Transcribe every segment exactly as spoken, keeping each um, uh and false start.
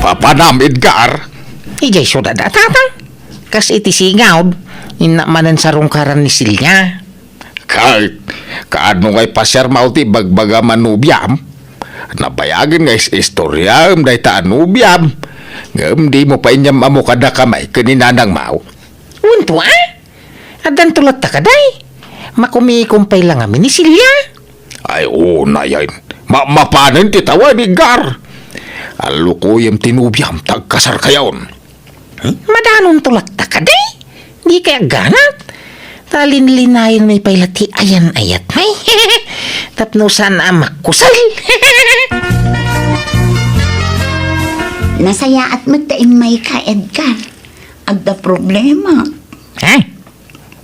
Apanam, Edgar? Idiay siudad a, Tatang. Kas iti singaw, innak manen sarungkaran ni Celia. Kay, kaano ngay pasiar maw ti ibagbagam a nobiam? Nabayagen nga is-istoriam dayta a nobiam. Ngem dimo pay inyam-ammo kadakami ken ni nanangmo. Wen to, a? Addanto latta kadi? Makumikom pay la ngamin ni Celia? Ay, unay, ay. Ma-, mapanen ti tawen, Edgar. Allukoyem ti nobiam, ta agkasarkayon. Hmm? Madanonto latta kadi? Dikay agganat. Ta linlinayon mi pay la ti ayan-ayatmi. Tapno saan a makkusel. Nasayaat met ta immayka, Edgar. Adda problema. Ha?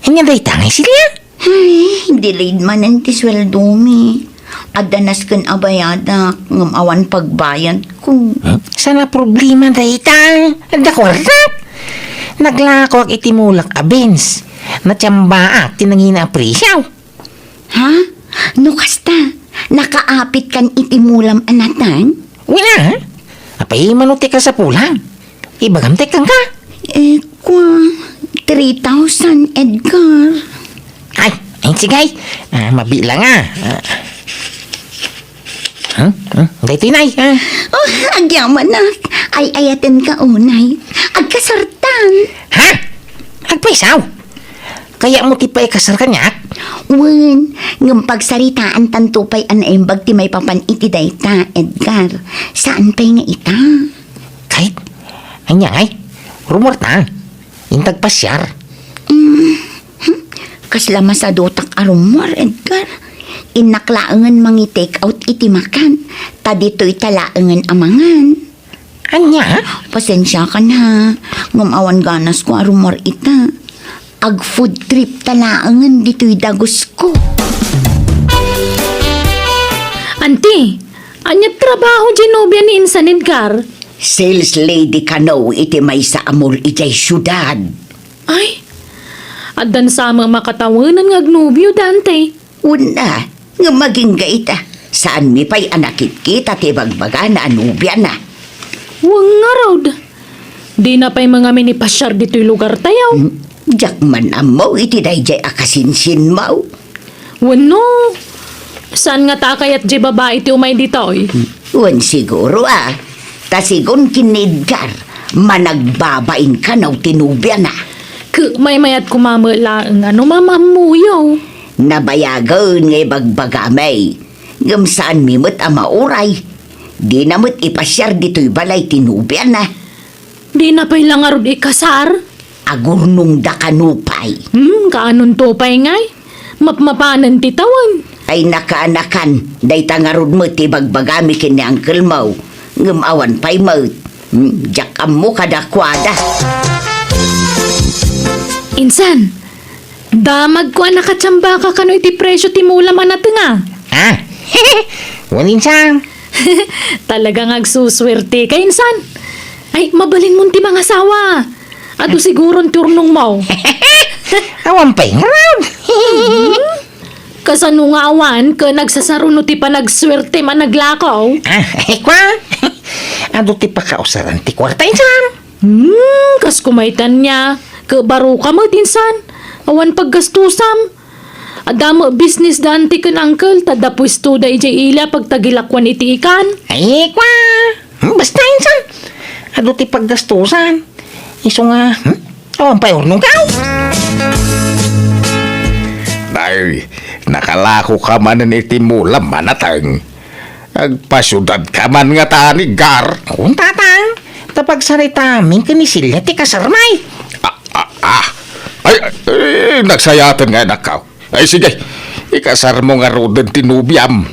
Ania dayta ngay, Celia? Ay, delayed manen ti sueldomi. Adda nasken a bayadak, ngem awan pagbayadko. Hmm? Saan a problema dayta? Adda kuartak. Naglakoak iti mulak a beans. Natiambaak ti nangina a presio. Ha? No kasta, nakaapitkan iti mulam a nateng? Wen a. Apay mano ti kasapulan? Ibagam ti kenka. Eh, kua, three thousand, Edgar. Ay, ay, sige, ay. Ah, mabilang, ah. Ah. Hmm? Hmm? Daytoy, nay, ah. Oh, agyamanak. Ay-ayatenka unay. Agkasartan. Ha? Agpaysaw? Kayatmo ti paikasar kaniak? Wen, ngem pagsaritaantanto pay a naimbag ti maipapan iti dayta, Edgar. Saan pay nga ita? Kayat? Ania ngay? Rummuarta? Inta agpasiar? Mm, hmm. Kasla masadutak a rummuar, Edgar. Innak laengen mangi-take out iti makan, ta ditoyta laengen a mangan. Ania? Pasensiakan ha, ngem awan ganasko a rummuar ita. Ag-food tripta laengen ditoy dagusko. Anti, ania ti trabaho diay nobia ni insan, Edgar? Sales lady kano iti maysa a mall idiay siudad. Ay, addan sa met a makatawenan nga agnobio, Dante. Wen a, ngem agingga ita, saanmi pay a nakitkita ti ibagbagana a nobiana. Wen ngarud, dina pay ngamin ipasiar ditoy lugartayo. Hmm, diak man ammo iti daydiay a kasinsinmo. Wenno, saan ngata a kayat diay babai ti umay ditoy? Hmm, wen siguro a, ta sigun ken ni Edgar, managbabain kano ti nobiana. Ket maymayat koma met laeng a no maammoyo. Nabayagen nga ibagbagami, ngem saanmi met a mauray. Dina met ipasiar ditoy balay ti nobiana. Dina pay la ngarud ikasar? Agurnongda kano pay. Hmm, kaanonto pay ngay? Mapmapanen ti tawen. Ay, nakaanakan, dayta ngarud met ti ibagbagami ken ni uncle-mo. Ngem awan pay met. Hmm, diak ammo kadakuada. Insan, damagko a nakatiambaka kano iti presio ti mulam a nateng a. Ah, wen insan. Talaga nga agsusuerteka, insan. Ay, mabalinmon ti mangasawa. Adu siguron ti urnongmo. Awan pay ngarud. Kasano nga awan ket nagsasaruno ti panagsuertem a naglako? Ah, ay, kua. Adu ti pakausaran ti kuarta, insan. Hmm, kas kumaytan nia, ket baro ka met, insan. Awan paggastosam. Adda met business da anti ken uncle, ta adda puestoda idiay ili a pagtagilakuan iti ikan. Ay, kua. Hmm, basta, insan. Adu ti paggastosan. Isu nga, hmm? Awan pay urnongko. Nay, nakalako ka manen iti mulam a nateng. Agpasiudad ka man ngata, Edgar. Wen, Tatang. Ta pagsaritami ken ni Celia ti kasarmi. Ah, ah, ah. Ay, ay, nagsayaten nga, anakko. Ay, sige. Ikasarmo ngaruden ti nobiam.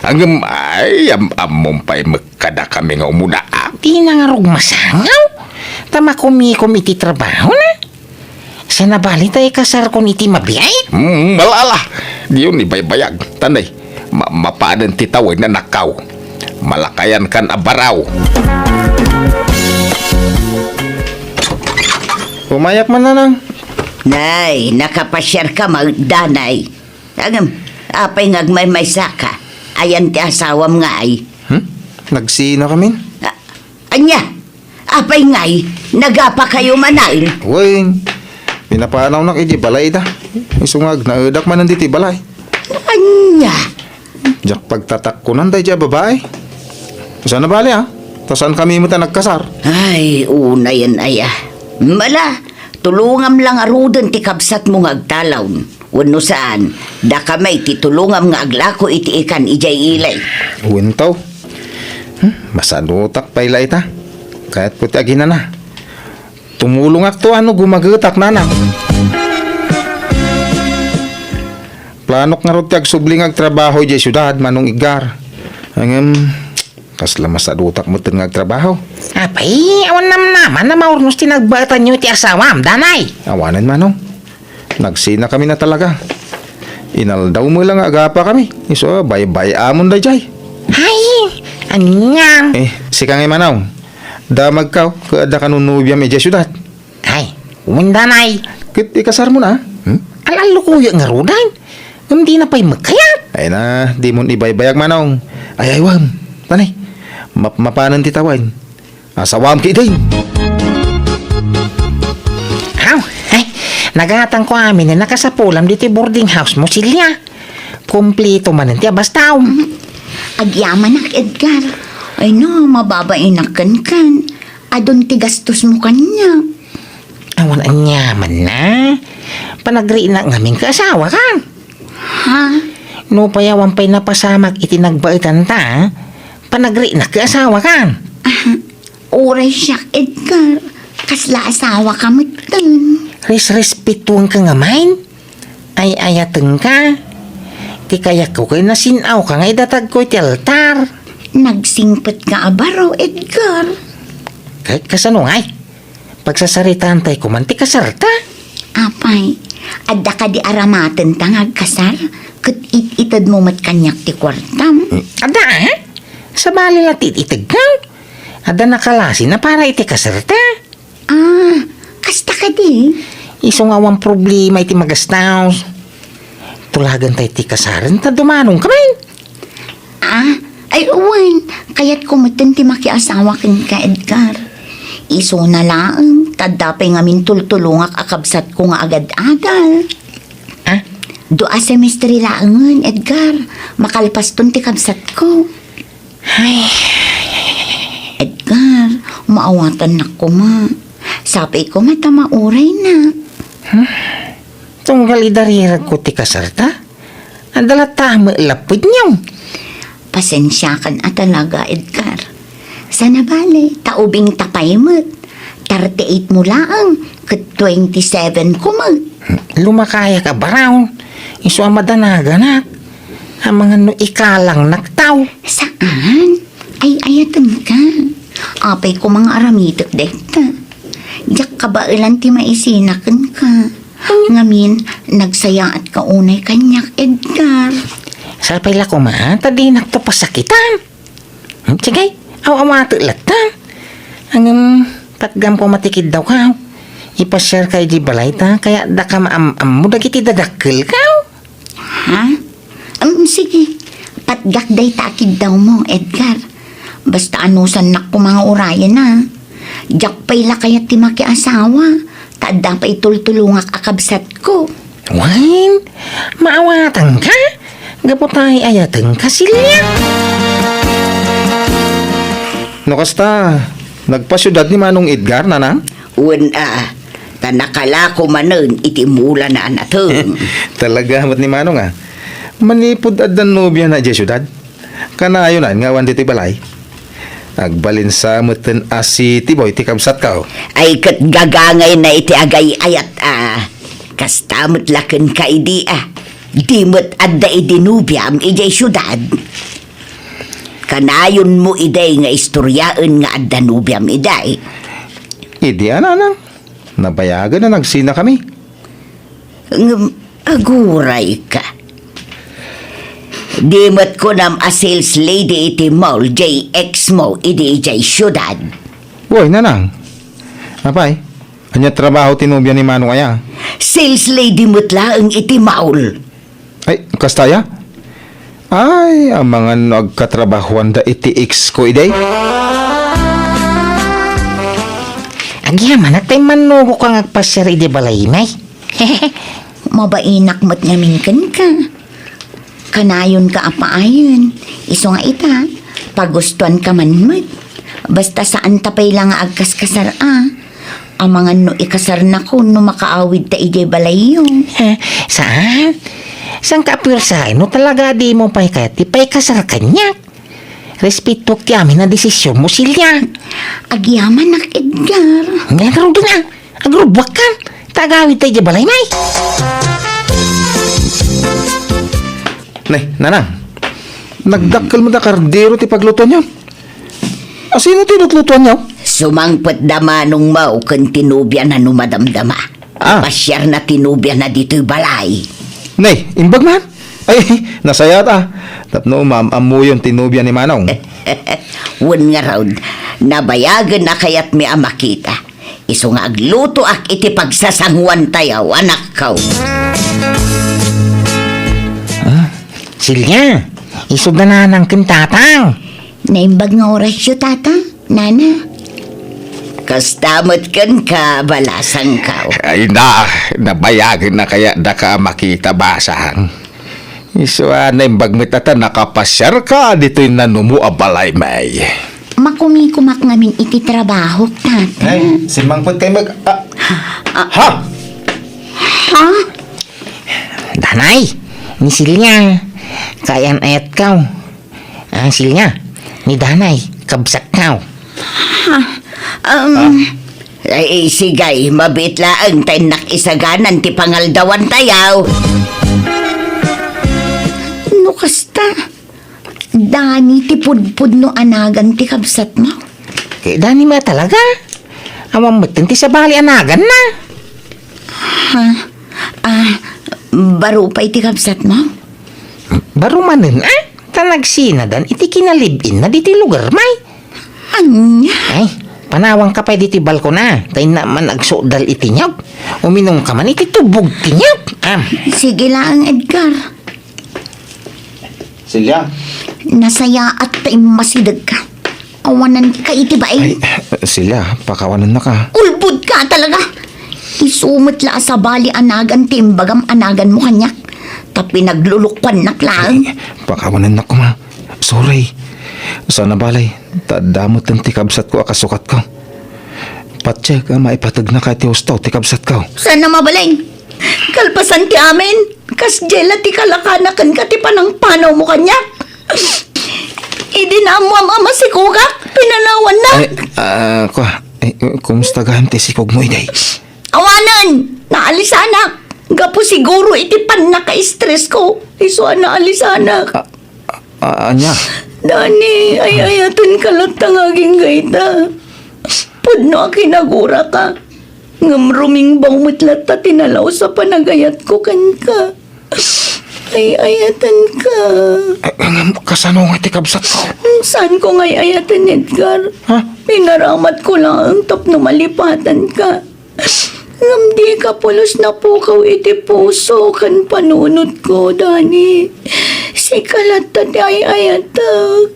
Ngem, ay, am-, ammom pay met kadakami nga umuna. Dina ngarud masangaw. Ta makumikom iti trabahona. Saan a bali ta ikasarkon iti mabiit? Hmm, ala, ala. Diyon ibaybayag. Tanay, ma-, mapanen ti tawen, anakko. Malakayankan a baraw. Umayak man, Nanang. Nay, nakapasiarka met, danay. Ngem, apay nga agmaymaysaka? Ayan ti asawam ngay? Hmm? Nagsinakamin? A-, ania? Apay ngay, nagapakayo manen? Wen, pinapanawnak iti balay da. Isu nga agnaedak manen diti balay. Ania? Diak pagtatakkunan daydiay a babai. Saan a bali, a? Ta saankami met a nagkasar. Ay, unayen aya. Mala, tulongam la ngaruden ti kabsatmo nga agtalon. Wenno saan, dakami ti tulongam nga aglako iti ikan idiay ili. Wen taw. Hmm, masadutak pay la ita. Kayatko ti aginana. Tumulongakto a no gumagetak, nanang. Planok ngarud ti agsubli nga agtrabaho idiay siudad, Manong Edgar. Ngem, kasla masadutak metten nga agtrabaho. Apay, awan namnama a maurnos ti nagbaetanyo iti asawam, danay? Awanen, Manong. Nagsinakami a talaga. Inaldaw met la nga agapakami. Isu a baybay-amon daydiay. Ay, ania? Eh, sika ngay, Manong. Damagkaw, ket adda kano nobiam idiay siudad? Ay, wen, danay. Ket ikasarmon a? Hmm? Al-allukoyak ngaruden. Ngem dina pay met kayat. Ay na, dimon ibaybayag, Manong. Ay, ay, wen. Danay. Map-, mapanen ti tawen. Asawam ketdin. Aw, ay, nagatangko amin a nakasapulam ditoy boarding house mo, Celia. Kompleto manen ti abastam. Agyamanak, Edgar. Ay na, mababainak kenka. Adun ti gastos mo kaniak. Awan aniamanna. Panagriinak ngamin ket asawakan. Ha? Nupay awan pay napasamak iti nagbaetanta, panagriinak ket asawakan. Ah, uray siak, Edgar. Kasla asawaka metten. Resrespetuanka ngamin. Ay-ayatenka. Ti kayatko ket nasin-awka nga idatagko iti altar. Nagsingpetka a baro, Edgar. Ket kasano ngay? Pagsasaritaantay koman ti kasarta. Apay, adda kadi aramatenta nga agkasar? Ket it-itedmo met kaniak ti kuartam? Adda, a? Sabali la ti it-itedko. Adda nakalasin a para iti kasarta. Ah, kasta kadi? Isu nga awan problema iti magastos. Tulagantay ti kasaren ta dumanongkamin. Ah, ay, wen, kayatko metten ti makiasawa kenka, Edgar. Isuna laeng, ta adda pay ngamin tultulongak a kabsatko nga agad-adal. Ah? Dua semestre laengen, Edgar. Makalpaston ti kabsatko. Ay. Edgar, maawatannak koma. Sapay koma ta mauraynak. Hmm? Tunggal idariragko ti kasarta? Adda latta met lapudyo. Pasensiakan a talaga, Edgar. Saan a bale, ta ubingta pay met. Thirty-eight mo laeng, ket twenty-seven ko met. Lumakayak a baraw. Isu a madanaganak. Amangan no ikalangnak taw. Saan? Ay-ayatenka. Apay koma nga aramitek dayta. Diak kabaelan ti maisina kenka. Ngamin, nagsayaatka unay kaniak, Edgar. Sapay la koma, ta dinakto pasakitan. Hmm, sige, aw-awatek latta. Ngem, patgam koma ti kiddawka. Ipasiarka idiay balayta, kayat dakam am-ammo dagiti dadakkelka. Ha? Em, sige. Patgak dayta a kiddawmo, Edgar. Basta anusannak koma nga urayen, a. Diak pay la kayat ti makiasawa, ta adda pay tultulongak a kabsatko. Wen, maawatanka? Gapu ta ay-ayatenka, Celia. No kasta, nagpasiudad ni Manong Edgar, nanang? Wen a, ta nakalako manen iti mulana a nateng. Talaga met ni Manong a. Manipud adda nobiana idiay siudad. Kanayonan nga awan ditoy balay. Agbalin sa metten a si Tiboy ti kabsatko. Ay ket gagangayna iti agay-ayat a. Kasta met la kenka idi a. Di met adda idi nobiam idiay siudad. Kanayonmo idi nga istoriaen nga adda nobiam idi. Idi a, nanang? Nabayagen a nagsinakami. Ngem, agurayka. Di met kunam a sales lady iti mall diay ex mo idi idiay siudad. Uy, nanang. Apay, ania trabaho ti nobia ni Manong aya? Sales lady met laeng iti mall. Ay, kasta aya? Ay, amangan no agkatrabahoanda iti ex ko idi. Agyamanak ta immannugoka nga agpasiar idiay balaymi. Mabainak met ngamin kenka. Kanayonka a paayen. Isu nga ita, pagustuanka man met. Basta saan ta pay la nga agkaskasar a. Amangan no ikasarnakon no makaawidta idiay balayyo. Eh, saan? Saanka a puersaen no talaga dimo pay kayat ti paikasar kaniak? Respetoak ti amin a desisionmo, Celia. Agyamanak, Edgar. Nga, karugi na. Agrubbuakkan. Ta agawidta idiay balaymi. Nay, nanang. Nagdakkel met a kardero ti paglutoanyo. Asino ti lutlutoanyo? Sumangpet da manongmo ken ti nobiana no madamdama. Ah. Pasiarna ti nobiana ditoy balay. Nay, imbag man? Ay, nasayaat a. Tapno maam-ammoyon ti nobia ni Manong. Wen ngarud, nabayagen a kayatmi a makita. Isu nga aglutoak iti pagsasanguantayo, anakko. Ah, Celia, isu da nanang ken tatang. Naimbag nga orasyo, tata, nana. Kasta met kenka, balasangko. Ay na, nabayagen a kayat daka a makita, basang. Isu a naimbag met a ta nakapasiarka ditoy nanumo a balaymi. Makumikumak ngamin iti trabahok, tata. Ay, simmangpetkay mag-, ah, ah. Ha? Ha? Danay, ni Celia, kaayan-ayatko. Ah, Celia, ni Danay, kabsatko. Ha? Um, Ah. Ay, sige, mabiit laeng ta innak isaganan ti pangaldawantayo. No kasta, Dani ti pudpudno a nagan ti kabsatmo? Eh, Dani met talaga. Awan met ti sabali a naganna. Ha? Ah, baro pay ti kabsatmo? Baro manen, ah? Ta nagsinadan iti kinalib-inna ditoy lugarmi. Ania? Ay, panawangka pay ditoy balkona, ta innak man agsukdal iti niyog. Uminumka man iti tubog ti niyog. Am. Sige laeng, Edgar. Celia. Nasayaat ta immasidegka. Awananka iti bain. Ay, Celia, pakawanannaka. Ulbodka talaga. Isu met la a sabali a nagan ti imbagam a naganmo kaniak. Ta pinaglulukuannak laeng. Ay, pakawanannak koma. Sorry. Saan a bale, ta adda met ti kabsatko a kasukatko. Patiek a maipategnaka iti husto ti kabsatko. Saan a mabalin? Kalpasan ti amin, kasdiay la ti kalakana kenka ti panangpanawmo kaniak. Idi naammoam a masikogak, pinanawannak. Ay, ah, kua, eh, kumusta gayam ti sikogmo idi? Awanen, naalisanak. Gapu siguro iti pannaka-stress ko, isu a naalisanak. Ah, ah, ania? Dani, ay-ayatenka latta nga agingga ita. Pudno a kinaguraka. Ngem rumingbaw met latta ti nalaus a panagayatko kenka. Ay-ayatenka. Eh, ngem kasano nga ti kabsatko? Hmm, saanko nga ay-ayaten, Edgar? Ha? Pinaramatko laeng tapno malipatanka. Ngem dika pulos napukaw iti puso ken panunotko, Dani. Sika latta ti ay-ayatek.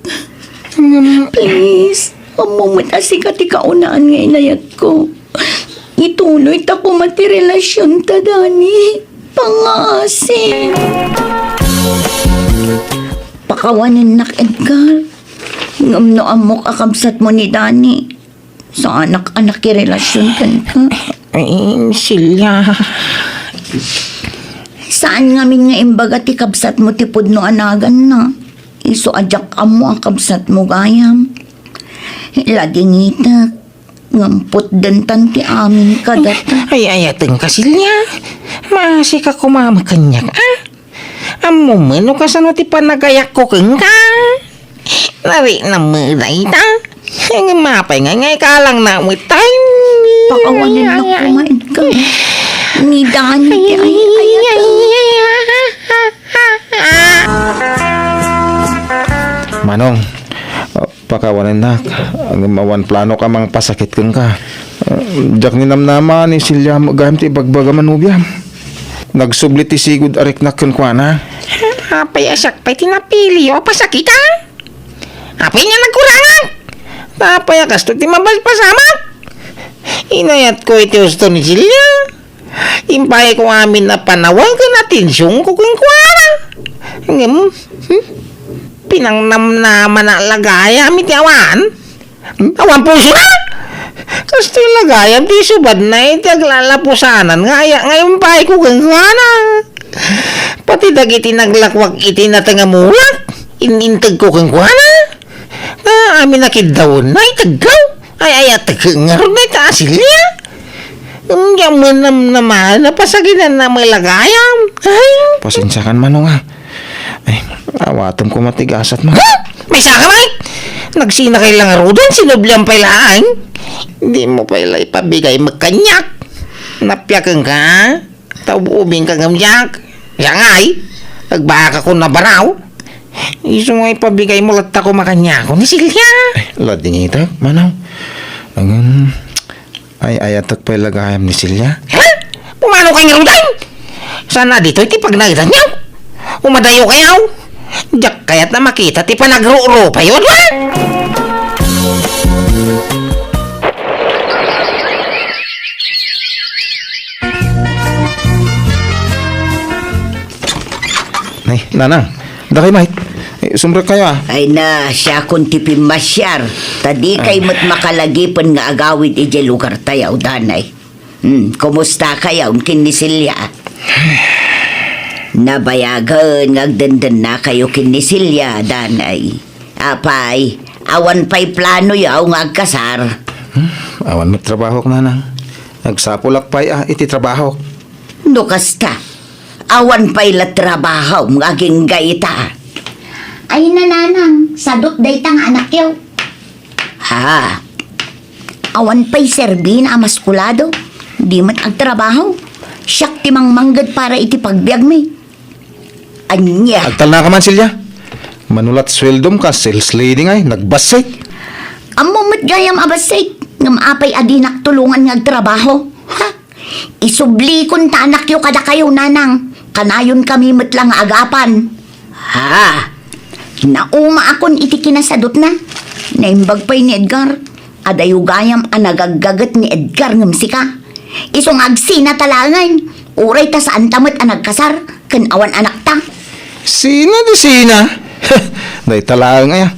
Ngem please, ammo met a sika ti kaunaan nga inayatko. Ituloy ta koma ti relasionta, Dani. Pangaasi. Pakawanennak, Edgar. Ngem no ammok a kabsatmo ni Dani, saanak a nakirelasion kenka. Ay, Celia. Saan ngamin nga imbaga ti kabsatmo ti pudno a naganna? Isu a diak ammo a kabsatmo gayam. Ladingitek, ngem putdentan ti amin kadata. Ay, ayatenka, Celia. Maasika koma met kaniak, a? Ammom no kasano ti panagayatko kenka? Nariknam met dayta. Ngem apay nga, nga ikalang na met tayo? Pakawanennak koma, Edgar. Ni Dani ti ay-ayatek. Manong, pakawanennak, ngem awan planok a mangpasakit kenka. Diak ninamnama ni Celia gayam ti ibagbagam a nobiam. Nagsubli ti sigud a riknak kenkuana. Apay a siak pay ti napiliyo a pasakitan? Apay nga nagkurangak? Apay a kastoy ti mabalpasamak? Inayatko iti husto ni Celia. Impayko amin a panawen ken atensionko kenkuana. Ngem, hmm? Pinangnamnamana la gayam iti awan. Hmm? Awan pusona? Kastoy la gayam ti isubadna iti aglalapusanan nga aya nga impayko kenkuana. Pati dagiti naglakwak iti nateng a mulak, in-integko kenkuana. Nga amin a kiddawenna, itegko. Ay, ay, ategko ngarud dayta a Celia. Ngem namnamana, pasaginana met la gayam. Ay. Pasensiakan, Manong, a. Ay, awatem koma ti gasatmo. Ha? Maysaka, Mike? Nagsinakay la ngaruden, sinublian pay laeng. Dimo pay la ipabigay met kaniak. Napiakenka? Ta ub-ubingka ngem diak. Siak ngay, agbaakakon a baraw. Isu nga ipabigaymo latta koma kaniak ni Celia. Ay, ladingitek, Manong. Ngem, ay-ayatek pay la gayam ni Celia. Ha? Pumanokay ngaruden? Saan a ditoy ti pagnaedanyo? Umadayokayo. Diak kayat a makita ti panagrurupayo, adua? Nay, Nanang, dakay met. Eh, sumrekkayo, a. Ay na, siakon ti pimmasiar. Ta dikay met makalagipen nga agawid idiay lugartayo, danay. Hmm, kumustakayo ken ni Celia? Nabayagen nga agdendennakayo ken ni Celia, danay. Apay, awan pay planoyo nga agkasar? Hmm, awan met trabahok, Nanang. Agsapulak pay, a, iti trabahok. No kasta, awan pay la trabahom nga agingga ita. Ay, Nanang, sadut dayta nga anakyo. Ha? Awan pay serbina a maskulado. Di met agtrabaho. Siak ti mangmangged para iti pagbiagmi. Ania? Agtalnaka man, Celia. Mano la't sueldom kas sales lady ngay, nagbassik. Ammom met gayam a bassik, ngem apay a dinak tulongan nga agtrabaho? Ha? Isublikon ta anakyo kadakayo, Nanang. Kanayonkami met la nga agapan. Ha? Naumaakon iti kinasadutna. Naimbag pay ni Edgar. Adayo gayam a nagaggaget ni Edgar ngem sika. Isu nga agsinata laengen. Uray ta saanta met a nagkasar ken awan anakta. Sina ti sina? Dayta laeng aya.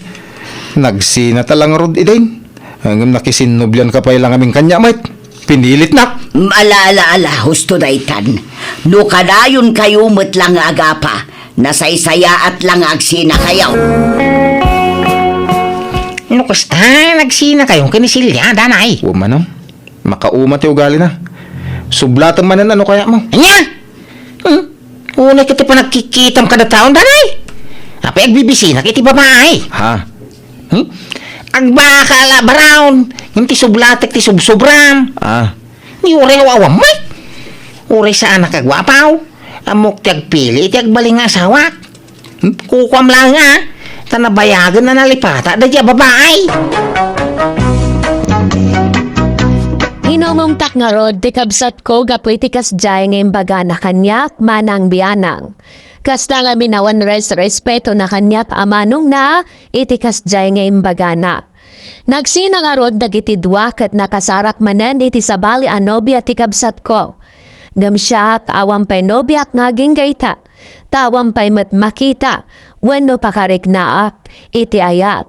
Nagsinata la ngarud idin. Ngem nakisinnoblianka pay la ngamin kaniak met. Pinilitnak. Ala, ala, ala, husto daytan. No kadayonkayo met la nga agapa, nasaysayaat la nga agsinakayo. No kasta, nagsinakayo ken ni Celia, danay. Wa, Manong. Makauma ti ugalina. Sublatem manen no kayatmo. Ania? Hmm? Unay ket ti panagkikitam kada taon, danay. Apay agbibisinak iti babai? Ha? Hmm? Agbaka la baraon, ngem ti sublatek ti subsubram. Ah. Ni uray aw-awam met. Uray saanak a guapaw. Ammok ti agpili iti agbalin nga asawak. Hmm? Kukuam laeng a, ta nabayagen a nalipata daydiay a babai. Inumongtak ngarud ti kabsatko gapu iti kasdiay nga imbagana kaniak, Manang Bianang. Kasta ngamin awan res-respeto na kaniak a manongna iti kasdiay nga imbagana. Nagsina ngarud dagiti dua ket nakasarak manen iti sabali a nobia ti kabsatko. Ngem siak, awan pay nobiak nga agingga ita, ta awan pay met makita wenno pakariknaak iti ayat.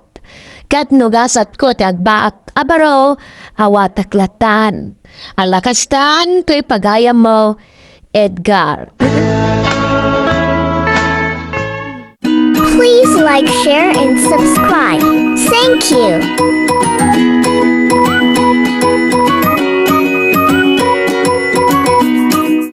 Ket no gasatko ti agbaak a baro, awatek lattan. Ala kastan toy pagayammo, Edgar. Please like, share, and subscribe. Thank you.